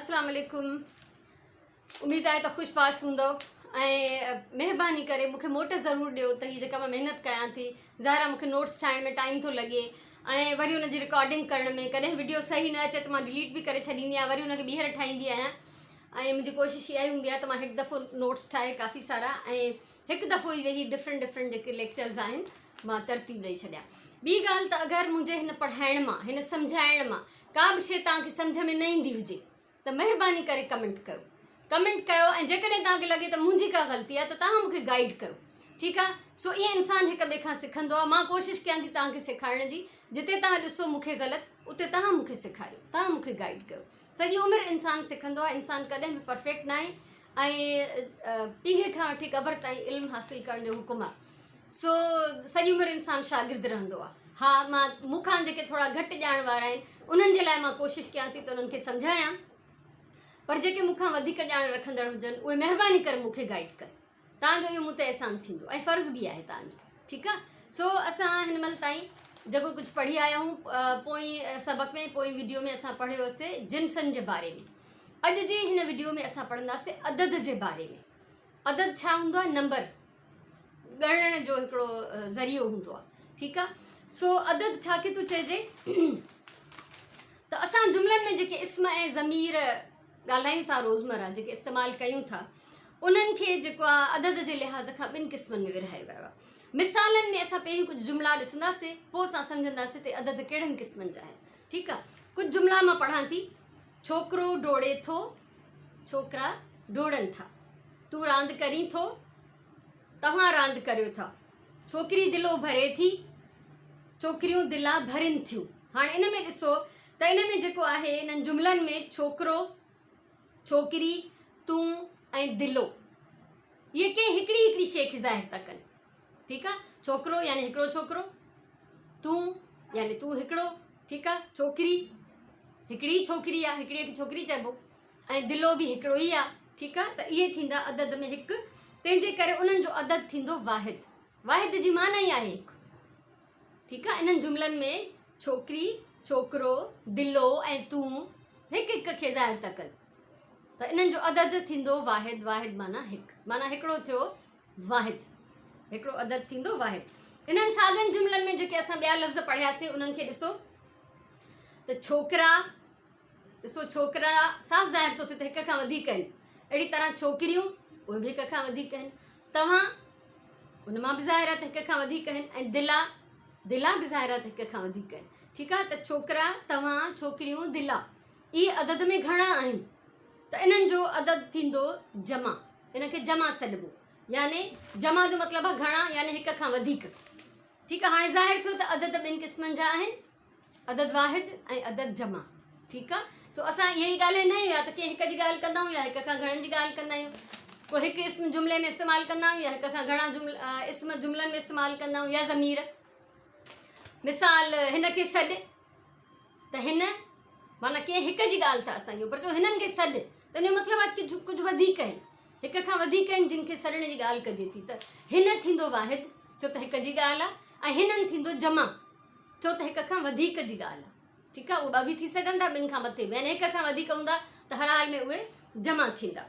السلام عليڪم اميد آهي ته خوش باش هوندؤ ۽ مهرباني ڪري مونکي موٽ ضرور ڏيو ته هي جيڪا مان محنت ڪيان ٿي ظاهر آهي مونکي نوٽس ٺاهڻ ۾ ٽائيم ٿو لڳي ۽ وري ان جي رڪارڊنگ ڪرڻ ۾ ڪڏهن وڊيو صحيح نه اچي ته مان ڊليٽ به ڪري ڇڏيندي آهيان وري ان کي ٻيهر ٺاهيندي آهيان ۽ منهنجي ڪوشش اها ئي هوندي آهي ته مان هڪ دفعو نوٽس ٺاهي ڪافي سارا ۽ هڪ دفعو ئي ويهي ڊفرنٽ ڊفرنٽ جيڪي ليڪچرز آهن مان ترتيب ڏئي ڇڏيان ٻي ڳالهه ته اگر منهنجي هن پڙهائڻ مان هن سمجهائڻ مان ڪا به شيء توهان کي سمجهه ۾ نه ايندي هجي ته مهرباني ڪري ڪمينٽ ڪيو ڪمينٽ ڪيو ۽ جيڪڏهن توهان کي لڳي ته منهنجي ڪا غلطي آهي ته توهان مون کي گائيڊ ڪيو ٺيڪ آهي سو ائين انسان هڪ ٻئي کان سکندو آهي مان ڪوشش ڪيان ٿي توهان کي سيکارڻ جي جتي توهان ڏسو مون کي غلط اتي توهان مون کي سيکاريو توهان مون کي گائيڊ ڪيو سڄي عمر انسان سکندو آهي انسان ڪڏهن به پرفيڪٽ ناهي ۽ پينگهي کان وٺي قبر تائين علم حاصل ڪرڻ جو حڪم آهي سو سڄي عمر انسان شاگرد رهندو آهي. ها مان مون کان جيڪي ٿورا گهٽ ڄاڻ وارا آهن انهن جي لاء مان ڪوشش ڪيان ٿي ته انهن کي سمجهايان پر جيڪي مون کان وڌيڪ ڄاڻ رکندڙ هجن اهي مهرباني ڪري مون کي گائيڊ ڪن تان جو اهو مون تي احسان ٿيندو ۽ فرض به آهي تان جو ٺيڪ آهي سو اسان هن مهل تائين جيڪو ڪجهه پڙهي آيا آهيون پوئين سبق ۾ پوئين وڊيو ۾ اسان پڙهيو هوسي جنسن جي باري ۾ اڄ جي هن وڊيو ۾ اسان پڙهنداسي عدد جي باري ۾ عدد ڇا هوندو آهي نمبر ڳڻڻ جو هڪڙو ذريعو هوندو آهي ٺيڪ آهي سو عدد ڇا کي ٿو چئجي ته اسان جملن ۾ جيڪي اسم ۽ ضمير ڳالهايون ٿا روزمره جيڪي استعمال ڪيون ٿا انهن کي جيڪو آهي عدد جي لحاظ کان ٻن قسمن ۾ ورهايو ويو آهي مثالن ۾ اسان پهريون ڪجهه جملا ڏسنداسين پوء اسان سمجهنداسين ته عدد ڪهڙن قسمن جا آهن ٺيڪ آهي ڪجهه جملا مان پڙهان ٿي ڇوڪرو ڊوڙي ٿو ڇوڪرا ڊوڙن ٿا تون راند ڪرين ٿو توهان راند ڪريو ٿا. ڇوڪري دلو ڀري ٿي. ڇوڪريون دلا ڀرين ٿيون. هاڻ ان ۾ ڏسو ته ان ۾ جيڪو آهي انهن جملن ۾ ڇوڪرو، ڇوڪري، تون ۽ دلو اهي ڪنهن هڪڙي هڪڙي شيء کي ظاهر ٿا ڪن. ٺيڪ آ ڇوڪرو يعني هڪڙو ڇوڪرو، تون يعني تون هڪڙو، ٺيڪ آ ڇوڪري هڪڙي ڇوڪري آ هڪڙي کي ڇوڪري چئبو. ۽ دلو به هڪڙو ئي آ، ٺيڪ آ، ته اهي ٿيندا عدد ۾ هڪ، تنهن جي ڪري انهن جو عدد ٿيندو واحد. واحد جي معنيٰ ئي آهي هڪ. ٺيڪ آ، انهن جملن ۾ ڇوڪري، ڇوڪرو، دلو ۽ تون هڪ هڪ کي ظاهر ٿا ڪن ته انهن جو عدد ٿيندو واحد، واحد معنيٰ هڪ، معنيٰ هڪڙو ٿيو واحد، هڪڙو عدد ٿيندو واحد. انهن ساڳن جملن ۾ جيڪي اسان ٻيا لفظ پڙهياسين انهن کي ڏسو ته ڇوڪرا، ڏسو ڇوڪرا صاف ظاهر ٿو ٿئي ته هڪ کان وڌيڪ آهن. اهڙي طرح ڇوڪريون اهي به هڪ کان وڌيڪ آهن. توهان ان مان به ظاهر آهي ته هڪ کان وڌيڪ آهن ۽ دلا دلا به ظاهر آهي ته هڪ کان وڌيڪ آهن. ٺيڪ آهي ته ڇوڪرا، توهان، ڇوڪريون، دلا اهي عدد ۾ گهڻا آهن ته انهن جو عدد ٿيندو جمع. انهن کي جمع سڏبو يعني جمع جو مطلب آهي گهڻا يعني هڪ کان وڌيڪ. ٺيڪ آهي هاڻي ظاهر ٿيو ته عدد ٻن قسمن جا آهن. عدد واحد ۽ عدد جمع ٺيڪ آ سو اسان اها ئي ڳالهائيندا آهيون يا ته ڪنهن هڪ جي ڳالهه ڪندا آهيون يا هڪ کان گهڻن جي ڳالهه ڪندا آهيون ڪو هڪ اسم جملي ۾ استعمال ڪندا آهيون يا هڪ کان گهڻا جملا اسم جملن ۾ استعمال ڪندا آهيون يا ضمير مثال هن کي سڏ ته هن معنيٰ ڪنهن هڪ جي ڳالهه ٿا اسان ڪيون پر چئو هنن کي سڏ ته ان جو مطلب آهي ڪجهه ڪجهه وڌيڪ آهن هڪ کان وڌيڪ آهن جن کي سڏڻ جي ڳالهه ڪجي ٿي ته هن ٿيندو واحد ڇو ته هڪ جي ڳالهه آهي ۽ هنن ٿيندو جمع ڇو ته هڪ کان وڌيڪ جي ڳالهه آهي. ٺيڪ آهي، اهي ٻه به ٿي سگهن ٿا، ٻن کان مٿي به، يعني هڪ کان وڌيڪ هوندا ته هر حال ۾ اهي جمع ٿيندا.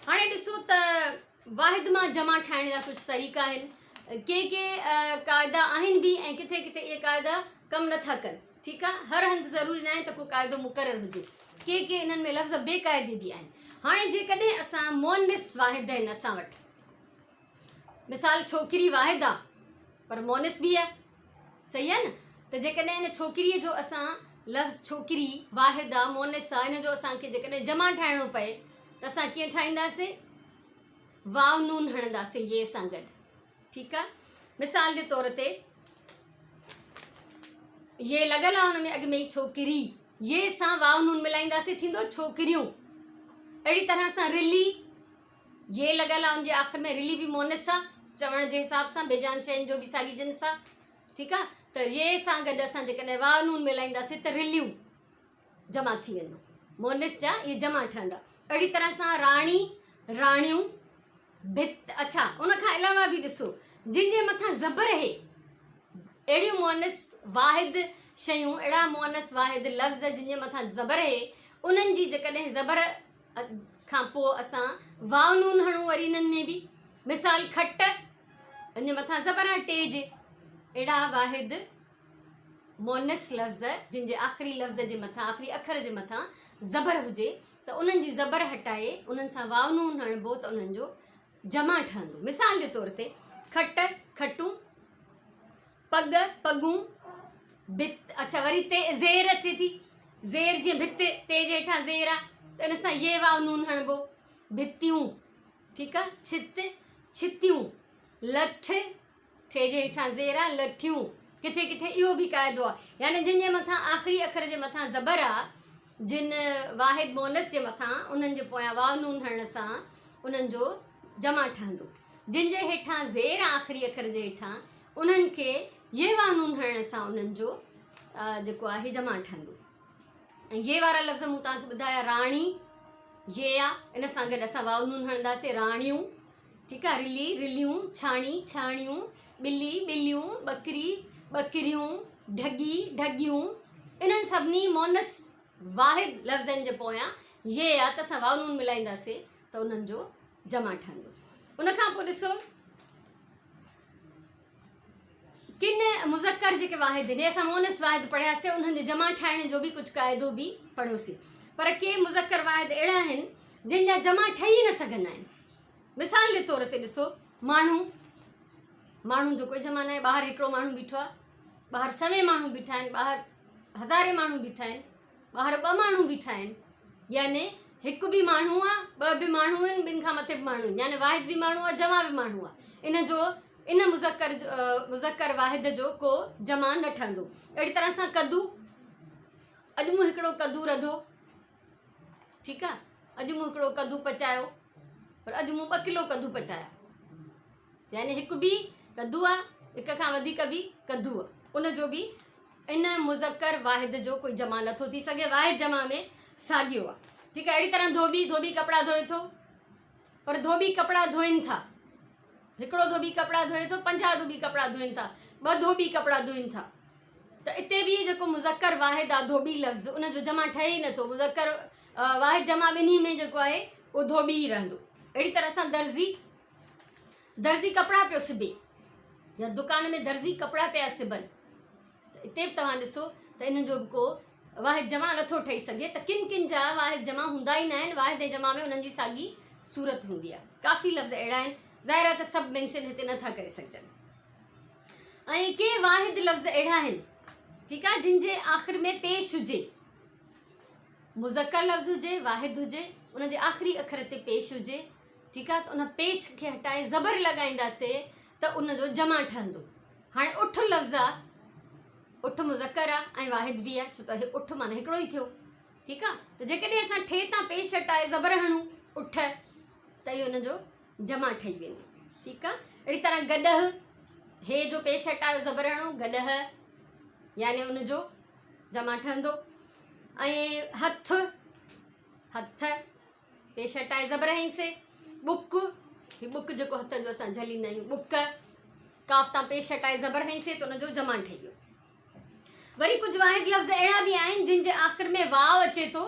هاڻي ڏسو ته واحد مان جمع ٺاهڻ جا ڪجهه طريقا آهن. ڪي ڪي قاعدا آهن به ۽ ڪٿي ڪٿي اهي قاعدا ڪم نه ٿا ڪن. ٺيڪ آهي، هر هنڌ ضروري ناهي ته ڪو قاعدو مقرر هجي. ڪي ڪي انهن ۾ لفظ بي قاعدي به آهن. هاڻي جيڪڏهن اسان مؤنث واحد آهن اسان وٽ، مثال ڇوڪري واحد آ پر مؤنث به آ صحيح آ نه ته جيڪڏهن ان ڇوڪريء جو اسان لفظ ڇوڪري واحد آ مؤنث آ ان جو اسان کي جيڪڏهن جمع ٺاهڻو پئي ته اسان ڪيئن ٺاهينداسين واو نون هڻنداسين يي سان گڏ ٺيڪ آ مثال جي طور تي يي لڳل آ ان ۾ اڳ ۾ ئي ڇوڪري يي سان واو نون ملائينداسين ٿيندو ڇوڪريون اهڙي طرح سان رلي يي لڳل آ ان جي آخر ۾ رلي به مونث آ چوڻ جي حساب سان بيجان شين جو به ساڳي جنس آ ٺيڪ آ ته يي سان گڏ اسان جيڪڏهن واء نون ملائينداسين ته رليون جمع ٿي ويندو مونث جا اهي جمع ٺهندا اهڙي طرح سان راڻي راڻيون ڀت اڇا ان کان علاوه به ڏسو جن جي مٿان زبر اهي اهڙيون مؤنث واحد شيون اهڙا مؤنث واحد لفظ جن جي مٿان زبر اهي انهن جي جيڪڏهن زبر کان پوء اسان واو نون هڻون وري انهن ۾ به مثال کٽ ان جي مٿان زبر آهي ٽي جي اهڙا واحد مونث لفظ جن جي آخري لفظ جي مٿان آخري اکر جي مٿان زبر هجي ته انهن جي زبر هٽائي انهن سان واو نون هڻبو ته انهن جو جمع ٺهندو مثال جي طور تي کٽ کٽون پڳ، پڳون، ڀت، اڇا وري تي زير اچي ٿي، زير جيئن ڀت، تي جي هيٺان زير آ ته ان سان يي واو نون هڻبو، ڀتيون، ٺيڪ آ، ڇت، ڇتيون، لٺ، ٺي جي هيٺان زير آ، لٺيون، ڪٿي ڪٿي اهو به قاعدو آ، يعني جن جي مٿان آخري اکر جي مٿان زبر آ، جن واحد مؤنث جي مٿان انهن جي پويان واو نون هڻڻ سان انهن جو جمع ٺهندو، جن جي هيٺان زير آ آخري اکر جي هيٺان انهن کي ي واو نون هڻڻ سان انهن جو جيڪو آهي جمع ٺهندو ۽ ي وارا لفظ مون توهان کي ٻڌايا راڻي ي آ ان سان گڏ اسان واو نون هڻنداسين راڻيون ٺيڪ آ رلي رليون ڇاڻي ڇاڻيون ٻلي ٻليون ٻڪري ٻڪريون ڍڳي ڍڳيون انهن سڀني مونث واحد لفظن جي پويان ي آ ته اسان واو نون ملائينداسين ته انهن جو جمع ٺهندو ان کان پوء ڏسو ڪن مذڪر جيڪي واحد آهن اسان مونث واحد پڙهياسي انهن جي جمع ٺاهڻ جو به ڪجهه قاعدو به پڙهيوسي پر ڪي مذڪر واحد اهڙا آهن جن جا جمع ٺهي نه سگهندا آهن مثال جي طور تي ڏسو ماڻهو ماڻهو جو ڪوئي جمع ناهي ٻاهر هڪڙو ماڻهو بيٺو آهي ٻاهر سوين ماڻهو بيٺا آهن ٻاهر هزارين ماڻهو بيٺا آهن ٻاهر ٻه ماڻهو بيٺا آهن يعني هڪ به ماڻهو آ ٻه به ماڻهو آهن ٻن کان مٿي به ماڻهو آهن يعني واحد به ماڻهو آ جمع به ماڻهو آ ان جو ان مذڪر مذڪر واحد جو ڪو جمع نه ٺهندو اهڙي طرح سان ڪدو اڄ مون هڪڙو ڪدو رڌو ٺيڪ آ اڄ مون هڪڙو ڪدو پچايو پر اڄ مون ٻه ڪلو ڪدو پچايا يعني هڪ به ڪدو آ هڪ کان وڌيڪ به ڪدو آ ان جو به ان مذڪر واحد جو ڪوئي جمع نٿو ٿي سگهي واحد جمع ۾ ساڳيو آ ٺيڪ آ اهڙي طرح ڌوٻي ڌوٻي ڪپڙا ڌوئي ٿو پر ڌوٻي ڪپڙا ڌوئن ٿا هڪڙو ڌوٻي ڪپڙا ڌوئي ٿو 50 ڌوٻي ڪپڙا ڌوئن ٿا ٻه ڌوٻي ڪپڙا ڌوئن ٿا ته اتي به جيڪو مذڪر واحد آ ڌوٻي لفظ ان جو جمع ٺهي ئي نٿو مذڪر واحد جمع ٻنهي ۾ جيڪو آهي اهو ڌوٻي ئي رهندو اهڙي طرح سان درزي درزي ڪپڙا پيو سبي يا دڪان ۾ درزي ڪپڙا پيا سبن ته اتي به توهان ڏسو ته انهن جو به ڪو واحد جمع نٿو ٺهي سگهي ته ڪن ڪن جا واحد جمع هوندا ئي ناهن واحد ۽ جمع ۾ انهن جي ساڳي صورت هوندي آهي ڪافي لفظ اهڙا آهن ظاهر آهي ته سڀ مينشن هتي نٿا ڪري سگهجن ۽ ڪي واحد لفظ اهڙا آهن ٺيڪ آهي جن جي آخر ۾ پيش هجي مذڪر لفظ هجي واحد هجي ان جي آخري اکر تي پيش هجي ٺيڪ آ ته ان پيش کي هٽائي زبر لڳائينداسي ته ان جو جمع ٺهندو. هاڻي اٺ لفظ آ، اٺ مذڪر آ ۽ واحد به آ، ڇو ته اٺ معنيٰ هڪڙو ئي ٿيو. ٺيڪ آ ته جيڪڏهن اسان ٺي تان پيش هٽائي زبر هڻون اٺ ته اهو ان جو جمع ٺهي ويندو. ٺيڪ آ اهڙي طرح گڏهه هي جو پيش هٽايو زبر هڻو گڏهه يعني ان جو جمع ٺهندو ۽ هٿ هٿ پيش هٽائي زبر هنئي سي ٻڪ، هي ٻڪ جيڪو هٿن جو اسان جهليندا آهيون ٻڪ، ڪاف تان پيش هٽائي زبر هنئي سي ته ان جو جمع ٺهي ويو. وري ڪجهه واحد لفظ اهڙا به آهن جن جي آخر ۾ واو اچي ٿو،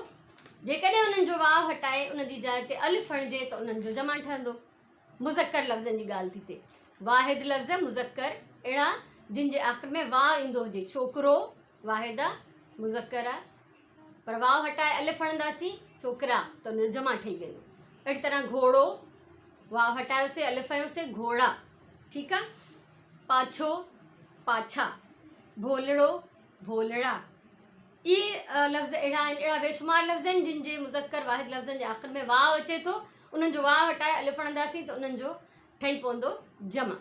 جيڪڏهن انهن جو واو هٽائي ان جي جاء تي الف هڻجي ته انهن جو جمع ٺهندو. مذڪر لفظن جي ڳالهه ٿي ٿئي. واحد لفظ مذڪر اهڙا جن جي آخر ۾ واو ايندو هجي، ڇوڪرو واحد آ، مذڪر آ، پر واو هٽائي الف هڻنداسين ڇوڪرا ته ان جو جمع ٺهي ويندو. اهڙي طرح گهوڙو واو هٽايوسين الف هنيوسين گهوڙا ٺيڪ آ. پاڇو پاڇا ڀولڙو ڀولڙا اهي لفظ اهڙا آهن اهڙا بيشمار لفظ آهن جن جي مذڪر واحد لفظن جي آخر ۾ واو اچي ٿو انهن جو واو هٽائي الف هڻنداسين ته انهن جو ٺهي پوندو جمع.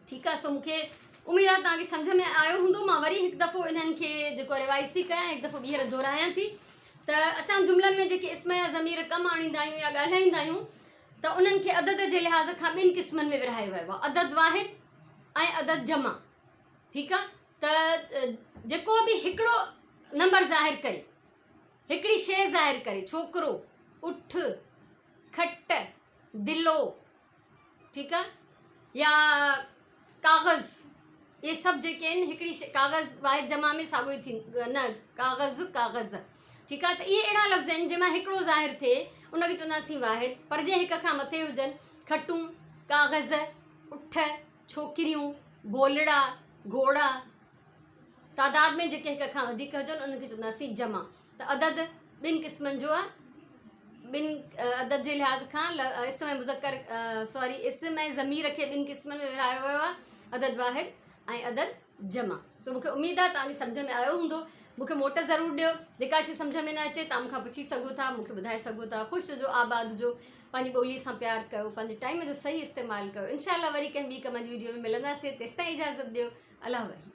ٺيڪ آ سو مونکي اميد آ توهان کي سمجهه ۾ آيو هوندو مان وري هڪ دفعو انهن کي جيڪو ريوائز ٿي ڪيان هڪ دفعو ٻيهر دهرايان ٿي ته اسان جملن ۾ جيڪي اسم يا ضمير ڪم آڻيندا آهيون يا ڳالهائيندا آهيون ته انهن کي عدد جي لحاظ کان ٻن قسمن ۾ ورهايو ويو آهي عدد واحد ۽ عدد جمع ٺيڪ آ ته جيڪو به هڪڙو نمبر ظاهر ڪري هڪڙي شيء ظاهر ڪري ڇوڪرو اٺ کٽ دلو ٺيڪ آ يا ڪاغذ اهي سڀ جيڪي آهن هڪڙي شي ڪاغذ واحد جمع ۾ ساڳيو ئي ٿي نه ڪاغذ ڪاغذ ٺيڪ آ ته اهي اهڙا لفظ آهن جنهن مان هڪڙو ظاهر ٿئي ان کي چونداسين واحد پر جي هڪ کان مٿي هجن کٽون، ڪاغذ، اٺ، ڇوڪريون، ڀولڙا، گهوڙا، تعداد ۾ جيڪي هڪ کان وڌيڪ هجن انهن کي چونداسين جمع ته عدد ٻن قسمن جو آهي ٻن عدد جي لحاظ کان اسم ۽ مذڪر سوري اسم ۽ ضمير کي ٻن قسمن ۾ ورهايو ويو آهي عدد واحد ۽ عدد جمع سو مونکي اميد آهي توهان کي سمجھ ۾ آيو هوندو مونکي موٽ ضرور ڏيو جيڪا شي سمجھ ۾ نه اچي توهان مونکان پڇي سگهو ٿا مونکي ٻڌائي سگهو ٿا خوش هجو آباد هجو پنهنجي ٻولي سان پيار ڪيو پنهنجي ٽائيم جو صحيح استعمال ڪيو انشاء الله وري ڪنهن ٻي ڪم جي ويڊيو ۾ ملنداسين تيستائين اجازت ڏيو الله وحي.